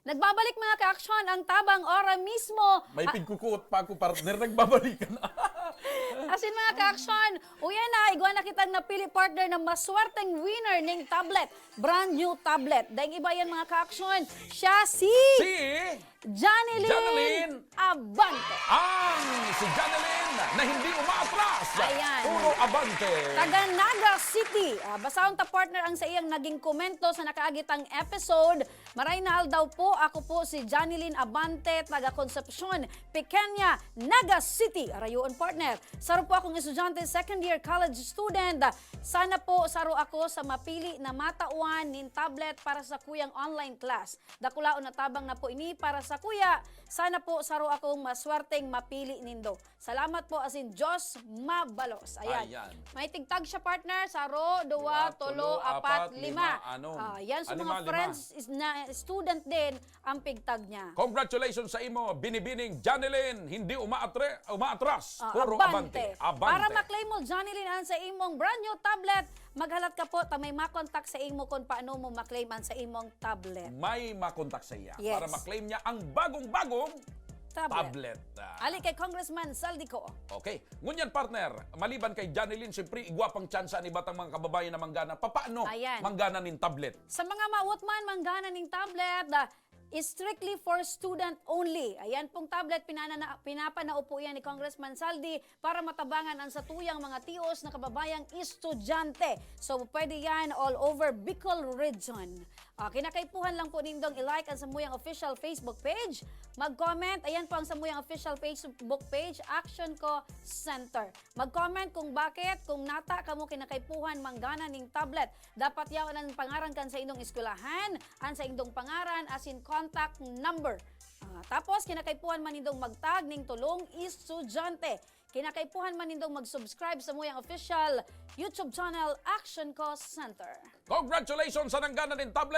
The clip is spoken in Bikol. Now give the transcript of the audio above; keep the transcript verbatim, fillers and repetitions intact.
Nagbabalik, mga ka-aksyon, ang tabang ora mismo. May pigkukuot pa ako, partner. Nagbabalikan. Asin, mga ka-aksyon, uyan na, igwa na kitang napili, partner, na maswerteng winner ning tablet. Brand new tablet. Daing iba yan, mga ka-aksyon. Siya si Si Janeline Janeline. Abante. Ang si Janeline na hindi umaatras. Ayan. Puro abante. Taga Naga City. Ah, basahon ta, partner, ang sa iyang naging komento sa nakaagitang episode. Maray na aldaw po, ako po si Janeline Abante, taga Concepcion, Pequeña, Naga City. Rayoon, partner. Saro po akong estudyante, second year college student. Sana po saro ako sa mapili na matawan nin tablet para sa kuyang online class. Dakulaon na tabang na po ini para sa kuya. Sana po saro akong maswerteng mapili nindo. Salamat po, asin Diyos mabalos. Ayan. Ayan. May tig-tag siya, partner. Saro, duwa, Duwa, tolo, tolo, apat, apat, lima. lima, anom. Ah, yan sa Anima, mga lima. Friends is na student din ang pigtag niya. Congratulations sa imo, binibining Janeline, hindi umaatre, umaatras. Ah, Puro abante. abante. Abante. Para maklaim mo, Janeline, ang sa imong brand new tablet, maghalat ka po, ta may makontak sa imo kung paano mo maklaim ang sa imong tablet. May makontak sa iya Yes. para maklaim niya ang bagong-bagong Tablet. tablet. Ah. Ali kay Congressman Zaldy Co. Okay. Ngunyan, partner, maliban kay Janeline, siyempre, igwa pang tsansa ni batang mga kababayan na manggana. Papaano Ayan. manggana nin tablet? Sa mga mawot man manggana ning tablet, ah, strictly for student only. Ayan pong tablet, pinanana, pinapanao po yan ni Congressman Zaldy para matabangan ang satuyang mga tios na kababayang estudyante. So, pwede yan all over Bicol region. Ah, kinakaipuhan lang po nindong i-like ang samuyang official Facebook page, mag-comment. Ayan po ang samuyang official Facebook page, Action Co Center. Mag-comment kung bakit, kung nata kamo kinakaipuhan manggana ning tablet. Dapat yaon ang pangaran kan sa indong eskwelahan, ang sa indong pangaran, asin contact number. Ah, tapos, kinakaipuhan man nindong magtag ning tulong estudyante. Kinakaipuhan man nindong mag-subscribe sa muyang official YouTube channel, Action Co Center. Congratulations sa nanggana nin tablet,